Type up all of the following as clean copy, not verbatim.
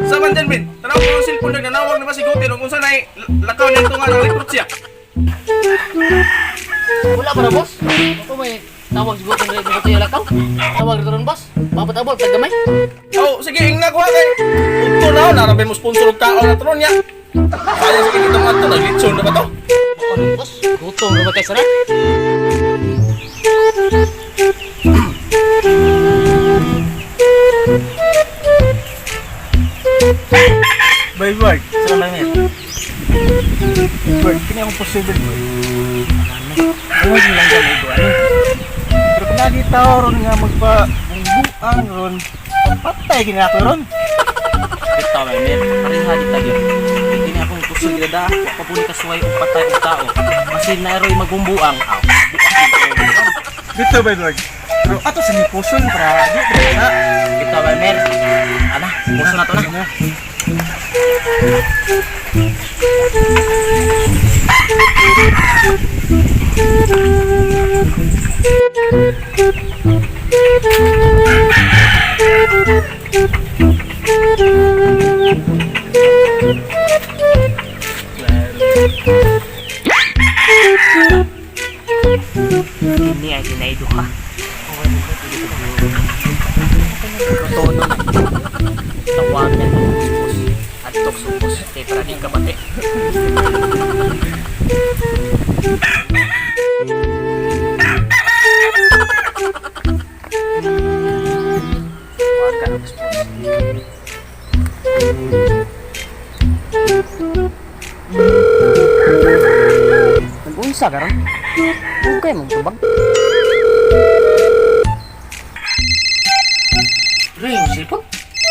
Sa man din, Bin. Tanaw ko ang cellphone, nagnanawag na ba si Gutin o kung saan ay lakaw nito nga nang-recruit siya. Wala pa na, boss. Ako may tawag siguro kung rin ko lakaw. Tawag rin ron, boss. Papatabol, tagamay. Oh, sige, ingna ko ha kay. Udto na, narabi mo sponsor og kaon na tron niya. Kaya sige dito nga to, naglitson na ba to? Ano, boss? Gutom na ba kayo sana? Bye bye. Saan na yan? Bert, kini akong posible boy. Ano lang gamay ko ano? Pero kung lagi tao ron nga magpa bungbuang ron, patay gini ako ron. Bitaw may mer, pareha di tayo. Hindi na akong kusog gida, wa pa puni kasuway og patay og tao. Masin na eroy magbumbuang. Aw, buak. Bitaw ba Lord? Pero ato sa ni puson para di ba na. Bitaw may mer. Ana, puso na to na. Ini ay sinaido ka. Tono na. Tawagan mo, boss. Adtok supos. Kay para di ka pati. Tawagan mo, boss. Nag-unsa ka ron? Okay mong tubag. Ring, cellphone?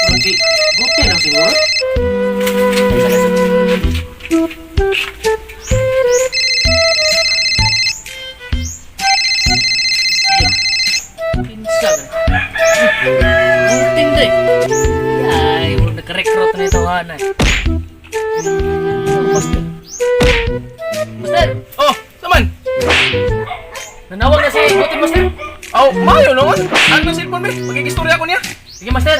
Ano si Guti lang siguro? Ay, sa sa. Kinsa ka na. Guting day. Ay, wala nag-recruit na ito hanay. Master. Master! Oh, saman. Nanawag na si Guting, Master. Oh, mayo naman. Ano ang cellphone, Bin? Magkikistorya ko niya. Sige, Master.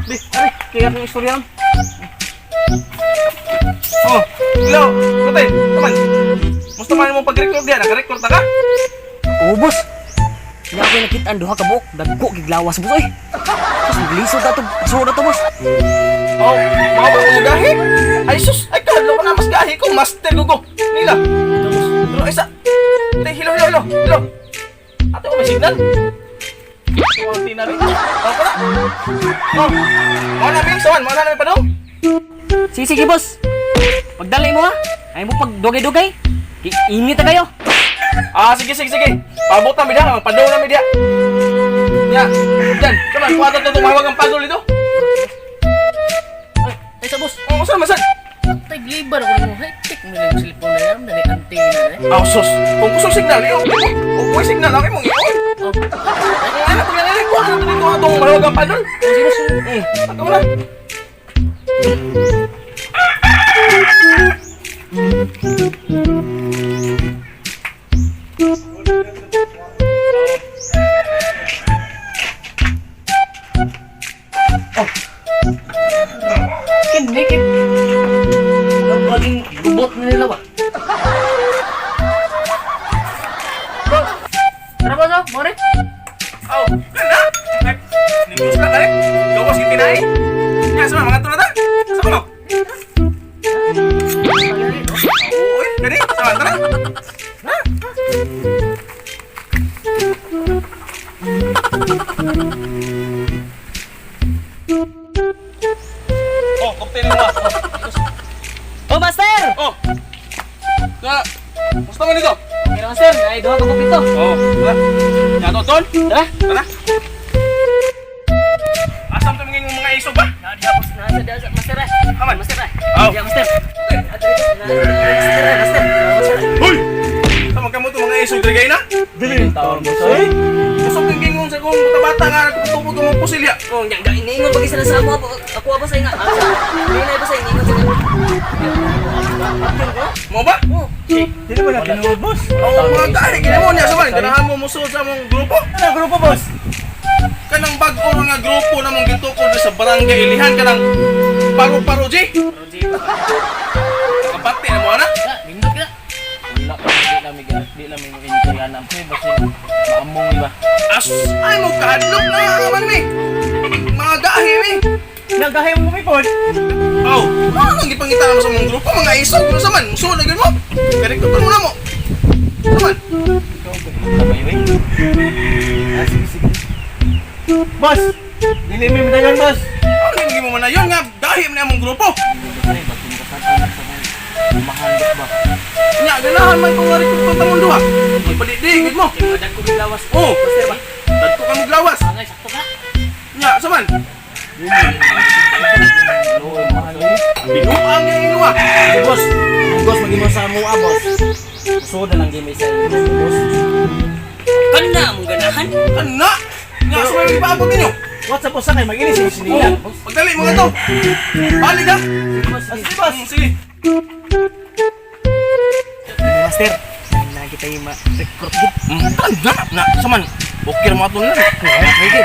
Bi, ari, kaya akong istorya. Oh, hello, Gutin, saman. Musta man mo pag-recruit diya? Naka-recruit na ka? Oo, boss. Hindi ako nakita ang duha ka buok. Dagko giglawas, boss oy. Boss, naglisod na to. Pasuod na to, boss. Oh, mga ba akong gahi? Ay sus, ay kahadlo ko na mas gahi ko, master ko ko. Nila. Pero isa. Tay, hilo, hilo, hilo, hilo. Ate ko may signal. Tuwang na rin. Oh, ko na. Oh, mga namin, sawan, mga namin pa dong. Sige, sige, boss. Pagdali mo ha. Ay mo pag dugay-dugay. Init na kayo. Ah, sige, sige, sige. Pabot na midya, padaw na midya. Ya, dyan, saman, kuha to tumawag ang puzzle dito. Ay, ay sa boss. Oh, saan, masan? Tay, glibar ako nimo. Hey, tik mo lang yung cellphone na yan. Dali, antina na eh. Oh, sus, kung kusog signal, iyo. Kung may signal, ang imong iyon. Oh, Ano, pag nangyari, kuha na to dito atong mahawag ang puzzle. sige, boss. Ato na. Kinikit. Ang maging robot na nila ba? Boss! Tara boss, oh, more. Oh, ganda. Ay, nindus lang eh. Gawas yung tinay. Ya, sama mga tulad ha. Sama mo. Uy, gani, sama tara. Ha? Oh, koktail mo. Oh, master! Oh. Na, musta man dito? Okay na, master. Ay, duha ka buok dito. Oh, wala. Ya, ton. Tara. Tara. Asam to mga mga iso ba? Nadiya boss, nasa diya sa master eh. Kaman. Master eh. Oh. Diya master. Master eh, master. Master. Hoy! Tama ka mo to mga iso diri na? Dili taon mo soy. Kusog yung gingon sa kong bata nga pusilya. Oh, nya ga iniingon pag isa na sa amo ako ba sa nga. Dili na ba sa iniingon sa Mo ba? Oh, Dili ba na tinuod, boss? Oo, mga gahi gina mo niya sa man. Ganahan mo musulod sa among grupo. Ano grupo, boss? Kanang bag-o nga grupo na mong gitukod sa barangay Ilihan kanang paro-paro G. Nakabati na mo ana. nindot ka. Wala pa di lang mi mo enjoy ana pre basin maamong di ba. As ay mo kahadlok na man mi. Mga gahi mi. Nagahay mo kumipon. Oh, ano ang gipangita mo sa mong grupo mga isog ano sa man? Musulod na gyud mo. Direkto mo na mo. Sa man. Sabay we. Ah, sige, sige. Boss! Dili mi madayon, boss. Ano yung mo man na yun nga gahi man among grupo. Pre basin ka sa sa mahandok ba. Nya ganahan man kung nga rekruton ta mong duha. Magpalidi gid mo. Tingnan ko gidlawas. Oh, Master ba? Dagko ka moglawas. Angay sakto ka. Nya sa man. Luoy mahal eh. Binuang yung inuwa. Boss, boss magimo sa mua boss. So na lang gimi sa inyo boss. Kana mong ganahan. Kana. Nya sa man ipaabot ninyo. What's up, boss? Sakay, mag-inis yung sinila. Oh, pagdali mga to. Balik ha. Ah, sige, boss. Sige. Master, lagi tayo ma-recruit gid. Kana na sa man. Okay ra mo aton lang. Pwede.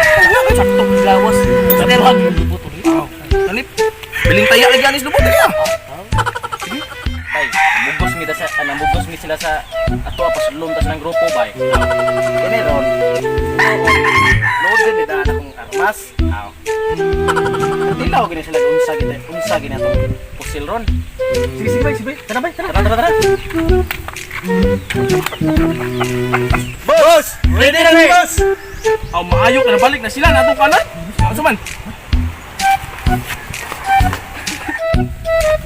Sakto gidlawas. Master, Kani biling taya lagi anis lubot kaya. Bay, mugos mi da sa mugos mi sila sa ato pasulom ta sa ng grupo bay. Kini ron. Loaded ni daan akong armas. Aw. Tilaw gini sila unsa gini unsa gini atong pusil ron. Sige, sige, bay, sige, bay. Tara, bay, tara. Tara tara tara. Boss! Ready na, boss! Aw maayo ka na balik na sila na atong kanan. Sa man.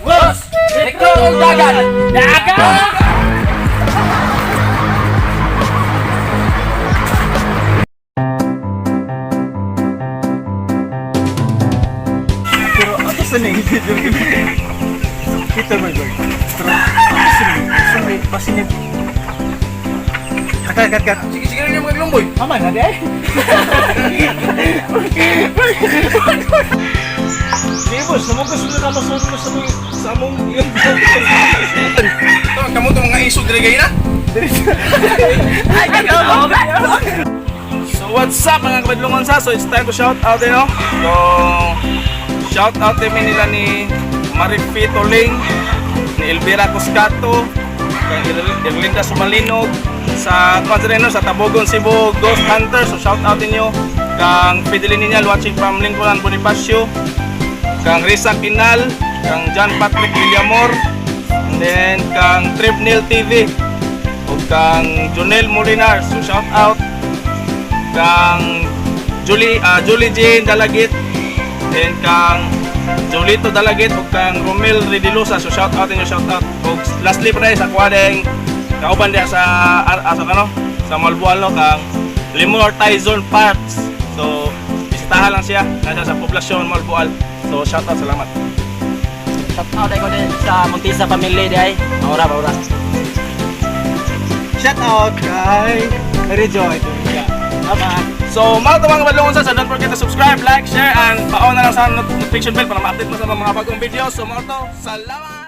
Boss, recruit og dagan. Dagan. Pero ako sa nang Peter may boy. Pero ako sa nang sorry, basin Kat, kat, kat. Sige sige rin yung mga lumboy. Aman na di ay. Sige boss, namugos na ka masunod sa mong sa among Tama kamo to mga isog diri gay na. So what's up mga kabadlungan sa? So it's time to shout out you know. So shout out din nila ni Marifito Ling, ni Elvira Cuscato, kay Erlinda Sumalinog, sa kwan sila, no, sa Tabogon Cebu Ghost Hunter. So shout out ninyo kang Fidelin Ninyal watching from Lingkuran Bonifacio, kang Risa Kinal, kang John Patrick Villamor, and then kang Tribnil TV, ug kang Junel Molinar. So shout out kang Julie Jane Dalagit and kang Julito Dalagit ug kang Romel Redilosa. So shout out inyo, shout out. Ug lastly pre sa kuadeng kauban diha sa sa kano sa Malbualo kang Limor Tyson Parts. So bisitahan lang siya nasa sa poblasyon Malbual. So shout out, salamat. Shout out ko din sa Montisa family di ay. Maura maura. Shout out kay Mary Joy. Tama. So, mga ito mga kabadlungon sa, so don't forget to subscribe, like, share, and pa-on na lang sa notification bell para ma-update mo sa mga bagong video. So, mga to, salamat!